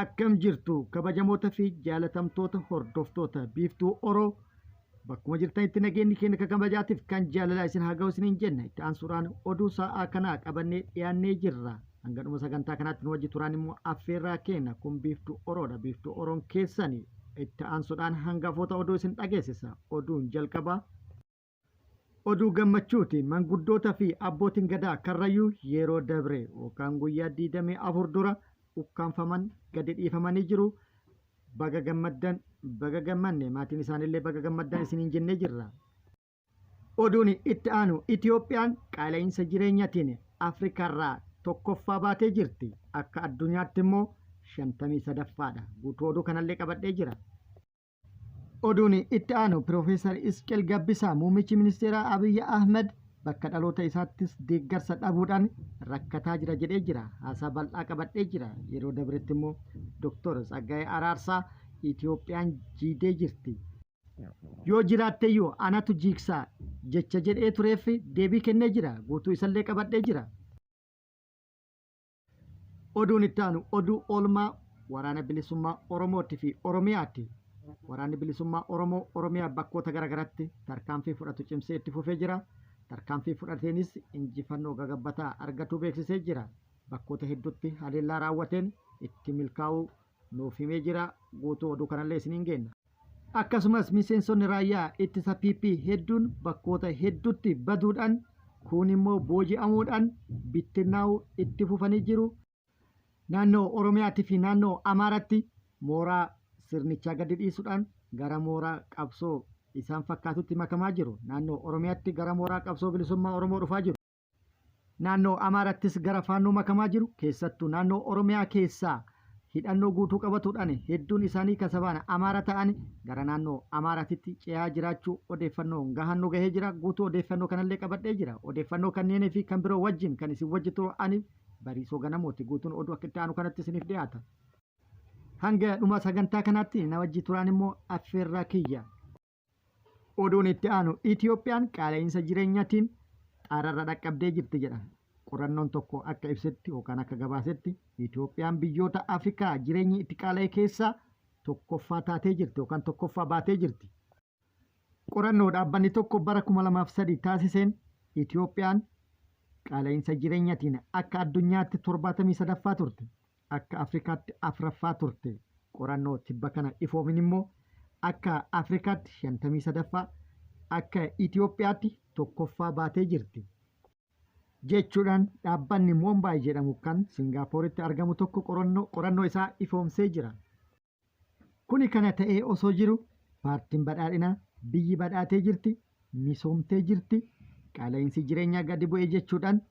Akkam jirtu kabajamoota fi jaalatamtoota hordoftoota Biiftuu Oroo, bakkuma jirtanitti nageenyi keenya kan kabajaatiif kan jaalalaa isin haa ga'u isiniin jenna. Itti aansuudhaan oduu sa'aa kanaa qabannee dhiyaannee jirra. Hanga dhuma sagantaa kanaatti nu wajji turaan immoo affeerraa keenya. Kun Biiftuu Oroodha. Biiftuu Oroon keessani itti aansuudhaan hangafoota oduu isin dhageessisa. Oduun jalqabaa. Oduu gammachuuti. Manguddoota fi abbootiin gadaa Karrayyuu yeroo dabre yookaan guyyaa 24 dura ukkaamfaman gadi dhiifamanii jiru. Baga gammaddan, baga gammanne, maatiin isaaniillee baga gammaddan isiniin jennee jirra. Oduun itti aanu Itiyoophiyaan qaala'iinsa jireenyatiin Afrikaarraa tokkoffaa baatee jirti. Akka addunyaatti immoo 53ffaadha. Guutuu oduu kanallee qabadhee jira. Oduun itti aanu Piroofeesar Isqeel Gabbisaa Muummichi Ministeeraa Abiyyi Ahmad bakka dhaloota isaattis deeggarsa dhabuudhaan rakkataa jira jedhee jira. Haasaa bal'aa qabadhee jira. Yeroo dabretti immoo Doktor Tsaggaayee Araarsaa Itiyoophiyaan jiidee jirti. Yoo jiraatteyyuu anatu jiigsa jecha jedhee tureef deebii kennee jira. Guutuu isallee qabadhee jira. Oduun itti aanu oduu oolmaa Waraana Bilisummaa Oromooti fi Oromiyaati. Waraanni Bilisummaa Oromoo Oromiyaa bakkoota garaagaraatti tarkaanfii fudhatu cimsee itti fufee jira. Tarkaanfii fudhateenis injifannoo gagabbataa argatuu beeksisee jira. Bakkoota hedduutti haleellaa raawwateen itti milkaa'uu nuuf himee jira. Guutuu oduu kanallee isiniin geenna. Akkasumas miseensonni raayyaa ittisa PP hedduun bakkoota hedduutti baduudhaan kuun immoo booji'amuudhaan bittinnaa'uu itti fufanii jiru. Naannoo Oromiyaatii fi naannoo Amaaratti mooraa sirnichaa gadi dhiisuudhaan gara mooraa qabsoo isaan fakkaatutti makamaa jiru. Naannoo Oromiyaatti gara mooraa qabsoo bilisummaa Oromoo dhufaa jiru. Naannoo Amaarattis gara Faannoo makamaa jiru. Keessattuu naannoo Oromiyaa keessaa hidhannoo guutuu qabatuudhaan hedduun isaanii kan sabaan Amaara ta'an gara naannoo Amaaraatitti ce'aa jiraachuu odeeffannoon gahaan nu gahee jira. Guutuu odeeffannoo kanallee qabadhee jira. Odeeffannoo kanneenii fi kan biroo wajjin kan isin wajji turu ani Bariisoo Ganamooti. Guutuun oduu akka itti aanu kanatti isiniif dhiyaata. Hanga dhuma sagantaa kanaatti na wajji turaan immoo affeerraa kiyya. Oduun itti aanu Itiyoophiyaan qaala'iinsa jireenyatiin xaararra dhaqqabdee jirti jedha. Qorannoon tokko akka ibsetti yookaan akka gabaasetti Itiyoophiyaan biyyoota Afrikaa jireenyi itti qaala'e keessaa tokkoffaa taatee jirti yookaan tokkoffaa baatee jirti. Qorannoo dhaabbanni tokko bara 2003 taasiseen Itiyoophiyaan qaala'iinsa jireenyatiin akka addunyaatti 73ffaa turte. Akka Afrikaatti 4ffaa turte. Qorannoo tibba kana ifoomin immoo akka Afrikaatti 53ffaa, akka Itoophiyaatti 1ffaa baatee jirti. Jechuudhaan dhaabbanni Mombaay jedhamu kan Singaapooritti argamu tokko qorannoo isaa ifoomsee jira. Kuni kana ta'ee osoo jiru Paartiin Badhaadhinaa biyyi badhaatee jirti, misoomtee jirti, qaala'insi jireenyaa gadi bu'e jechuudhaan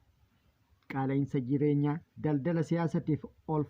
qaala'insa jireenyaa daldala siyaasatiif oolfachaa.